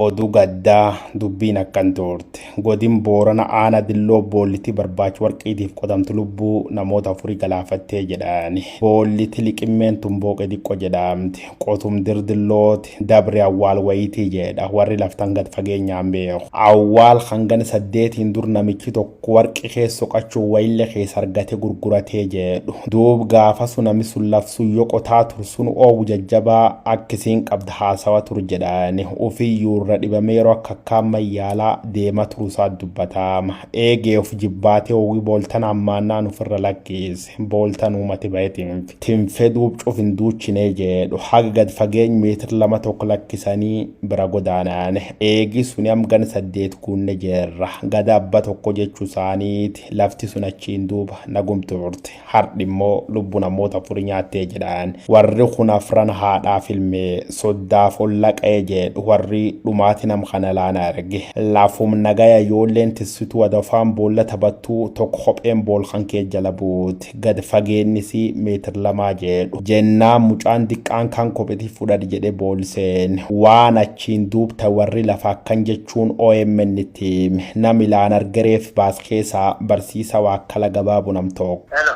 Oduu gaddaa dubbiin akkan turte. Godin Boorana aana Dilloo boolliti barbaacha warqiitiif qotamtu lubbuu namoota afurii galaafattee jedhani. Boolliti liqimmeen tun booqe diqqo jedhamti. Qotum dirdillooti dabre awwaal wayiitii jedha. Warri laftan gad fageenyaan beeku. Awwaal hangana 8 dur namichi tokko warqi keessa soqachuu wayillee keessa argate gurguratee jedhu. Duub gaafa sun namni sun lafsu yoo qotaa tur sun oowwu jajjabaa akkisiin qabda haasawa tur jedhani. Ofiiyyuu irra dhibamee yeroo akka akkaan mayyaalaa deema turuusaa dubbatama. Eegee of jibbaatee oowwi booltan hammaannaan ofirra lakkiise. Booltan uumate ba'e tinfe. Tinfe duub cuf hin duuchinee jedhu. Haga gad fageeny meetir 2 tokko lakkisanii bira godaanaan. Eegi suni amgan 8 guunne jeerra. Gada abba tokko jechuu isaaniiti. Lafti sun achiin duuba nagum turte. Hardhi immoo lubbu namoota afurii nyaattee jedhan. Warri kun afran haadhaaf ilmee soddaaf olla qa'ee jedhu. Warri dhumaati nam kana laana arge. Lafum nagaya ijoolleen tissituu adafaan boolla taphattuu tokko kopheen boolkan kee jala buute. Gad fageennisii meetir 2 jedhu. Jennaan mucaan diqqaan kan kopheti fudhadhi jedhe boolseen. Waan achiin duubta warri lafa akkan jechuun OMN itti hime. Nam ilaan argereef baas keessaa barsiisa Waakkala Gabaabu nam tokko. Hello.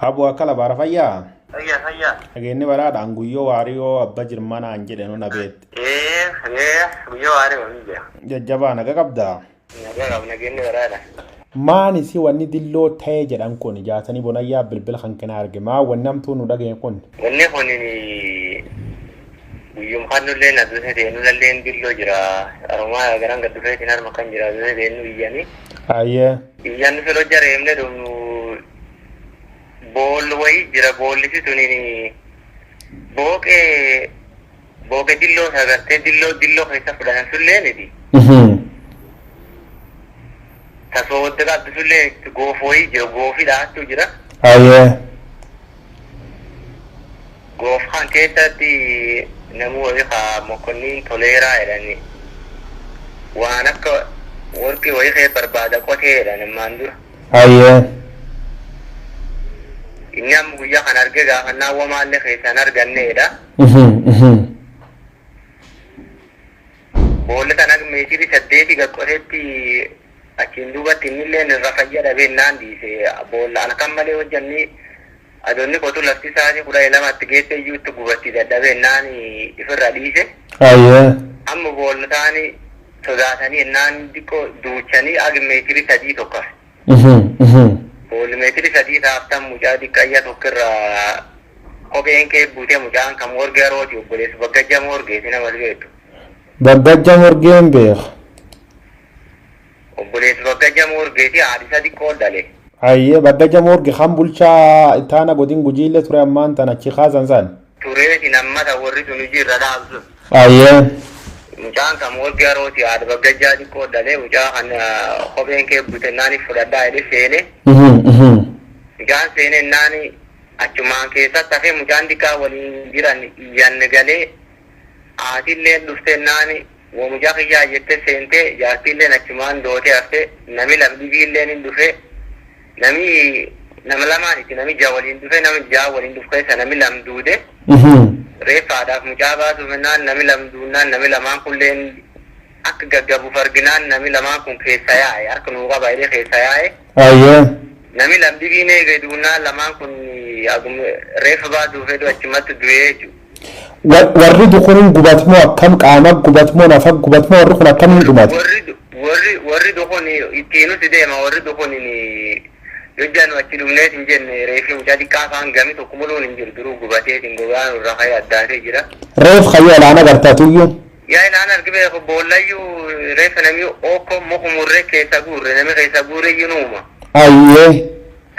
Abu Waakkala baara fayyaa? Fayyaa fayyaa. Nageenyi baraadhaan Guyyoo Waariyoo abba jirmanaan jedhe nu nabeet. Ee ee Guyyoo Waariyoo ni jira. Jajjabaa naga qabdaa? Nagaa qaba nageenyi baraadha. Maan isii wanni dilloo ta'e jedhan kun jaatanii bonayyaa bilbila kan kena arge maa wanni hamtuu nu dhageen kun? Wanni kun guyyum kan nullee na dhufee ta'e nullee dilloo jira. Arumaa garan gad dhufee sin harma kan jira dhufee ta'e nu iyyanii. Ayyee. Iyyan nufi hojja reemne dhumnu bool wayii jira boollisi tuniin booqee booqee dilloo sagartee dilloo dilloo keessa fudhatan sullee miti. Tasoo wadda qabdu sullee goof wayii jira goofi dhahattu jira. Ayyee. Goof kan keessatti namni wayii haa mokonniin toleeraa jedhani waan akka warqii wayii kee barbaada qotee jedhan ammaan dura. Ayyee. Inni amma guyyaa kan arge gaafannaa wamaallee keessaan arganneedha. Boolla kana meetirii 8 gad qotetti achiin duubatti innillee irra fayya dhabee naan dhiise. Boolla halkan malee hojjanni adoonni qotu lafti sa'aatii 12tti geesse iyyuu itti gubatti dadhabee naan ifirra dhiise. Ayyee. Amma boolla ta'anii sodaatanii naan xiqqoo duuchanii agi meetirii 3 tokko. Boolli meetirii 3 taaftan mucaa xiqqayya tokkirraa kopheen kee buutee mucaan kan morgee harooti obboleessu baggajja morgeeti nama beektu. Baggajja morgeen beeka. Obboleessu baggajja morgeeti haadhi xiqqoo dhale. Ayyee baggajja morge kan bulchaa ittaana godin gujiillee ture ammaan tan achi kaasan san. Tureeti nammata warri sun hojii irra dhaabsu. Ayyee. Mucaan kan morgee harooti haadha baggajjaa xiqqoo dhale mucaa kan kopheen kee buute naani fudhadhaa jedhe seene. Mucaan seene naani achumaan keessatti hafee mucaan xiqqaa waliin jiran iyyan galee haatillee dhuftee naani mucaa kiyyaa jettee seentee jaartiilleen achumaan dootee haftee nami lam dhibiilleen hin dhufee nami nama lamaan itti nami ja'a waliin dhufee nami ja'a waliin dhufu keessa nami lam duude reeffaadhaaf mucaa baasuuf naan nami lam duunnaan nami lamaan kulleen akka gaggabuuf arginaan nami lamaan kun keessa yaa'e harka nuu qaba jedhee keessa yaa'e. Ayyee. Nami lam dhibiin eegee duunnaan lamaan kun reeffa baasuuf heduu achumatti du'ee jechuudha. Warri dukunin gubatmoo akkam qaama gubatmoo nafa gubatmoo warri kun akkamiin dhumate? Warri dukun ittiin nuti deema warri dukun hojjaan achi dhumneet hin jenne reefi mucaa xiqqaa afaan gami tokko muluun hin jiru duruu gubateetiin gogaan irra ka'ee addaatee jira. Reef kayyoo olaanaa gartaatuyyuu. Yaa ilaan argi beeku boollayyuu reeffa namni okkoo mukumurree keessa guurre namni keessa guurre iyyuu nuuma. Ayyee.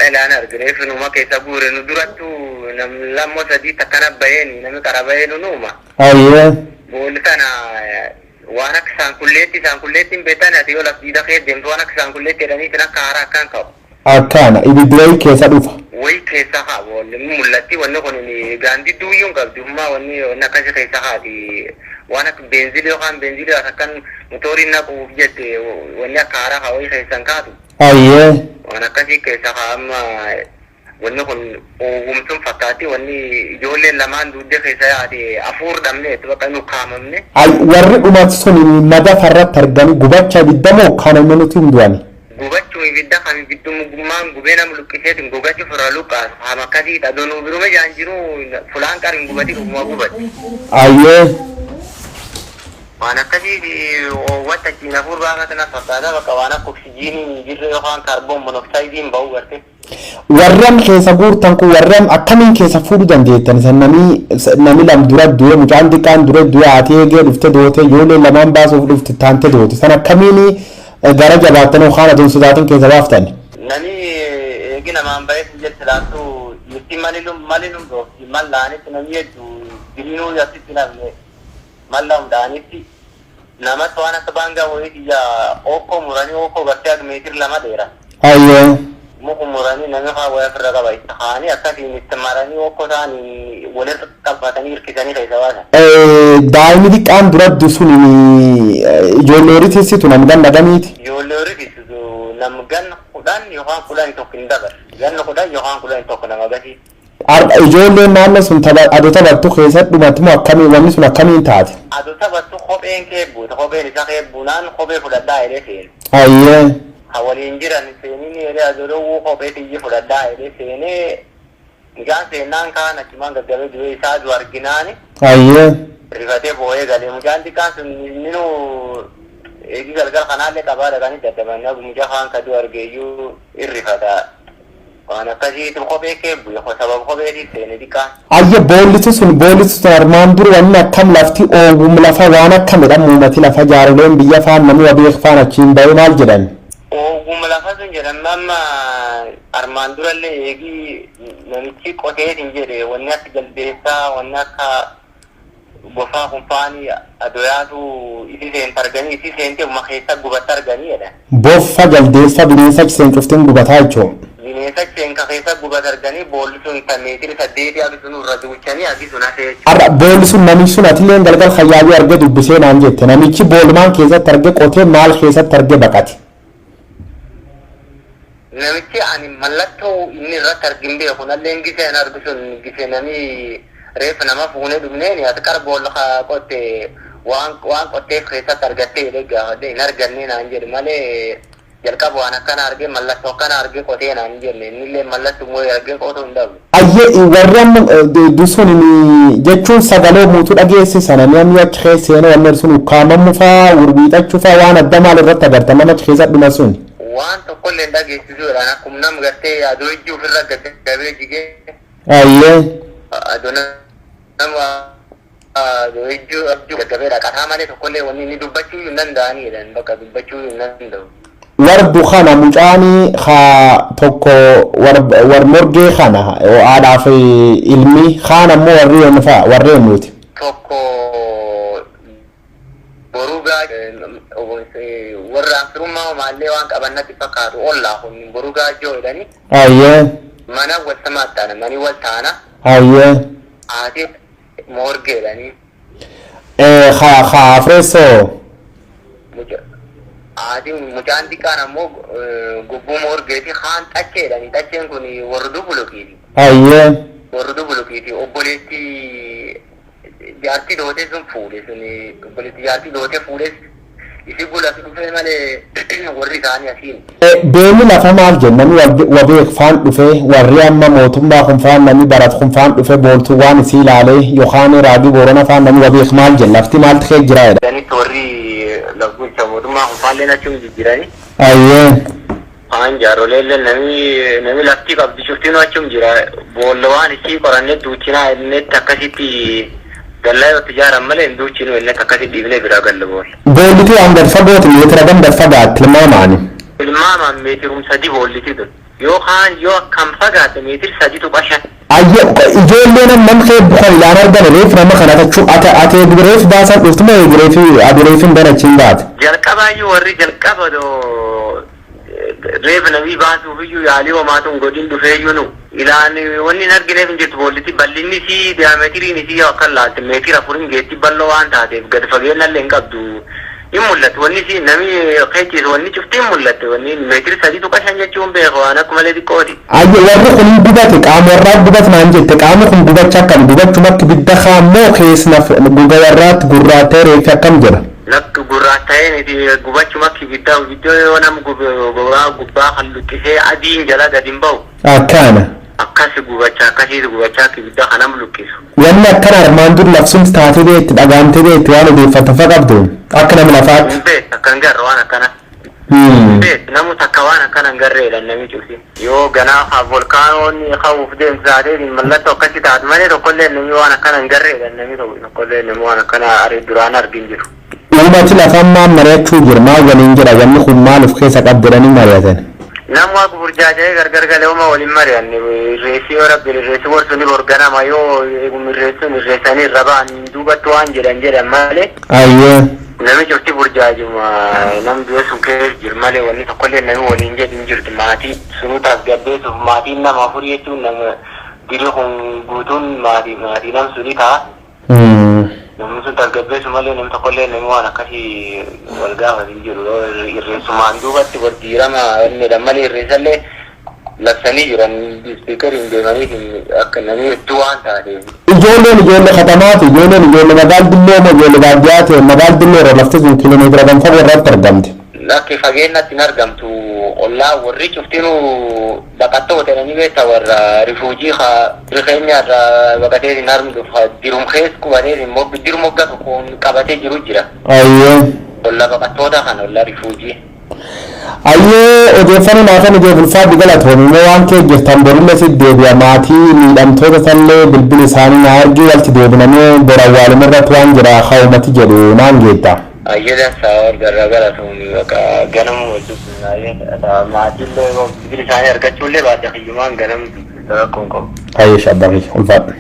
Ilaan argi reeffi nuuma keessa guurre nu durattuu nam lammoo sadii takkana baheen namni qara bahee nu nuuma. Ayyee. Boolli kana waan akka saankulleetti hin beektan ati yoo lafti kee deemtu waan akka saankulleetti jedhanii sin akka haaraa akkaan ka'u. Akkana ibiddi wayii keessa dhufa. Wayi keessa haa boolli mul'atti wanni kun gaandidduu iyyuu hin qabdi hummaa wanni wanni akkasii keessa haati waan akka beenzilii yookaan beenzilii akkan motoriin naquuf jette wanni akka haaraa haa wayii keessan kaatu. Ayyee. Waan akkasii keessa haa amma Wanni kun oogumsuun fakkaatti wanni ijoolleen lamaan duudde keessa yaate afuur dhabne bakka nu kaamamne. Ay, warri dhumatu sun mada farratti arganii gubacha ibidda moo kana nuti hin du'ani? Gubachuu ibidda kan ibiddummaan gubee nama luqqiseetiin gogachi fura luqqaasu haama akkasii dhadonuu biruma jaan jiru fulaan qar hin gubati dhuguma gubatti. Ayyee. Waan akkasii wanta achiin afuur baafatan fakkaata bakka waan akka oksijiinii hin jirre yookaan kaarboon monoksaayidiin ba'uu garte. Warram keessa guurtan kun warram akkamiin keessa fuudhuu dandeettan? San nami lam dura du'e, mucaan xiqqaan dura du'e, haati eegee dhufte doote, ijoolleen lamaan baasuuf dhufte taante doote. San akkamiin gara jabaattan yookaan aduun sodaatin keessa baaftan? Nami eegi namaan ba'ee jette laattu nuti malilum dhoofti mallaanitti namni hedduu jirinuu asitti namne mallaan dha'anitti namatti waan akka baangaa wayii kiyya okkoo muranii okkoo gartee akka meetir 2 dheera. Ayyee. Muku muranii namni haa wayii ofirra qaba itti kaa'anii akkasiin itti maranii okkoo isaanii walirra qabatanii hirkisanii keessa baasan. Daa'imni xiqqaan dura du'e sun ijoollee horii tissitu nam ganna gamiiti? Ijoollee horii tissitu nam ganna 10 yookaan 11 hin dabarre. Ganna 10 yookaan 11 nama gasii. Ijoolleen naannoo sun adoo taphattu keessatti dhumatti moo akkamii wanni sun akkamiin taate? Adoo taphattu kopheen kee buute, kopheen isa kee buunaan kophee fudhadhaa jedhee seene. Ayyee. Ha waliin jiran seenin jedhee adoo dhowwuu kophee tiyyi fudhadhaa jedhee seenee mucaan seennaan kaan achumaan gaggabee du'ee isaa du'u arginaani. Ayyee. Rifatee boo'ee galee mucaan xiqqaan sun ninuu eegi galgal kanaallee qabaa dhaqanii daddaban mucaa kaan ka du'u argeeyyuu irrifata. Waan akkasiitu kophee kee bu'e sababa kopheetiif seene xiqqaan. Ayye, boollitu sun armaan dura wanni akkam lafti oogum lafa waan akkamidha muumati lafa jaaroleen biyya faan namni wabeek faan achiin ba'ee maal jedhan? Oogum lafa sun jedhan amma armaan durallee eegi namichi qoteetiin jedhe wanni akka jaldeessaa wanni akka bofaa kun faanii adoyaatu isi seente arganii isi seente uma keessa gubatta arganii jedhan. Boffa jaldeessa bineensa achi seen cuftiin gubataa jechuun. Bineensa seenka keessa gubata arganii boolli sun kan meetira 8 agi sun irra duuchanii agi sun hafee jechuudha. Har'a boolli sun namichi sun atilleen galgal hayyaayyuu argee dubbisee naan jette namichi boolmaan keessatti arge qotee maal keessatti arge baqate. Namichi ani mallattoo inni irratti argin beeku nalleen giseen argu sun gisee nami reeffa nama fuunee dhufneen ati qara boolla qotte waan qotteef keessatti argattee jedhee gaafadhe hin arganne naan jedhe malee jalqaba waan akkana argee mallattoo akkana argee qotee naan jenne innillee mallattoo immoo argee qotuu hin dhabu. Ayyee, warri amma dusun jechuun sagalee muutuu dhageessisan namni achi keessa seenee wanni sun ukkaamamuu faa wurwiixachuu faa waan adda maal irratti agartan nama achi keessa dhuma sun? Waan tokkollee hin dhageessisuudhaan akkuma nama gartee adoo ijji ofirra gaggabee jigee. Ayyee. Adoo nama adoo ijji gaggabee dhaqataa malee tokkollee wanni inni dubbachuu hin danda'anidha bakka dubbachuu hin danda'u. Wardu kana mucaanii haa tokko war morgee kana haadhaaf ilmi kaan ammoo warri eenyu fa'a warri eenyuuti? Tokko boruu gaa warra firummaa maallee waan qaban natti fakkaatu ollaa kun boruu gaajjoo jedhani. Ayyee. Mana wal samattaana mani wal taana. Ayyee. Haati morgee jedhani. Haa afreessoo. Haati mucaan xiqqaan ammoo gubbuu morgeeti kaan xachee jedhani xacheen kun warri dubulukiiti. Ayyee. Warri dubulukiiti obboleetti jaartii dootee sun fuudhe sun obboleetti jaartii dootee fuudhes isi gulatti dhufee malee warri isaanii asiin. Beelli lafa maal jenna namni wabeek faan dhufee warri amma mootummaa kun faan namni baratu kun faan dhufee booltuu waan isii ilaalee yookaan raagii boorana faan namni wabeek maal jenna lafti maaltu kee jira jedha. Ganitti warri lafgulcha mootummaa kun faalleen achuma jijjiiranii. Ayyee. Faan jaaroleellee nami lafti qabdi cuftinuu achuma jira boolla waan isii qorannee duuchinaa innetti akkasitti dallaa yoo ijaaran malee hin duuchinu innetti akkasitti dhiifnee biraa galla boolla. Boolliti waan gad fagooti meetira gam gad fagaatti tilmaamaani? Tilmaamaan meetirum 3 boolliti tun yookaan yoo akkam fagaatte meetir 3.5. Ayyee, ijoolleen nam kee bukan ilaan argan reef nama kana tachuu ate reef baasan dhuftu moo reefi ati reefin barachiin baate? Jalqabaayyuu warri jalqaba doo reef namii baasuuf iyyuu yaalii homaatuun godhin dhufeeyyuu nu ilaan wanni hin argineef hin jirtu boolliti bal'inni isii diyaametiriin isii yoo akka laalte meetira 4 geetti bal'oo waan taateef gad fageenyallee hin qabdu. Hin mul'atu wanni si namni keessisu wanni cufti hin mul'atu wanni meetira 3.5 jechuun beeku waan akka malee xiqqooti. Ayyo, warri kun gubate, qaama warraa gubate naan jette. Qaamni kun gubacha akkam gubachuma akka ibidda kaammoo keessa goga warraatti gurraattee reeffi akkam jedha? Lakki, gurraatta'ee miti, gubachuma akka ibiddaa, ibidda yoo nama gogaa gubbaa kan luqqisee adiin jala gadi hin ba'u. Akkaana. Akkas gubacha, akkasiis gubachaa akka ibiddaa kan nama luqqisu. Wanni akkana armaan dur labsuun taatee beekti, dhagaamtee beekti, waan odeeffatan fa qabdu akka nama lafaatti? Hin beektu, akka hin garre waan akkana. Beektu, namu takka waan akkana hin garreedha namni cufi. Yoo ganaa volkaanoon ka'uuf deemtu taatee mallattoo akkasii taatu malee tokkollee namni waan akkana hin garreedha, namni tokkollee namni waan akkana duraan argin jiru. Uummati lafaan maal mari'achuu jira? Maal waliin jira? Wanni kun maal of keessa qabdu jedhanii mari'atan? Namni waa gurjaaja'ee gargar galee uma waliin mari'anne. Irreessi yoo rabbi irreessi gorsu ni borganama, yoo irreessuun irreessanii irra ba'an duubatti waan jedhan jedhan malee. Ayyee. Namni cufti burjaajuma namni du'e sun keessa jiru malee wanni tokkollee namni waliin jedhu hin jirtu. Maatii sunuu tasgabbeessuuf, maatiin nama afurii jechuun nama diri kun guutuun maatii nam suni ta'a. Namni sun tasgabbeessu malee namni tokkollee namni waan akkasii wal gaafatu hin jiru. Irreessumaan duubatti wal diirama inni malee irreessallee labsanii jiran, ispiikariin deemanii akka namni hedduu waan taateef. Ijoolleen ijoollee katamaati, ijoolleen ijoollee magaal Dilloo moo ijoollee baadiyyaa ta'e? Magaal Dilloo irra lafti sun kiiloomeetira kan fagoo irratti argamti? Lakki, fageenyatti hin argamtu. Ollaa warri cuftinuu baqattoota jedhanii beekta, warra rifuujii keenya irraa baqatee hin armu dhufu, dirum keessa qubatee immoo dirum waggaa tokkoon qabatee jiru jira. Ayyee. Ollaa baqattoota kan ollaa rifuujii. Ayyee, odeeffannoo naa kan ijoo ulfaadhi, galatoomii. Mee waan kee jirtan borillee si deebi'a. Maatii miidhamtoota tallee bilbila isaanii na argii, walitti deebinamee bor awwaaluma irratti waan jira hawumati jedhu naan geetta. Ayyadan saawar garraa galatoomii, bakka ganamu wal dubbisnaa, maatiillee bilbila isaanii argachuullee baadda hiyyumaan ganam rakkoon qabu. Ayyee, shabbaqii ulfaadhu.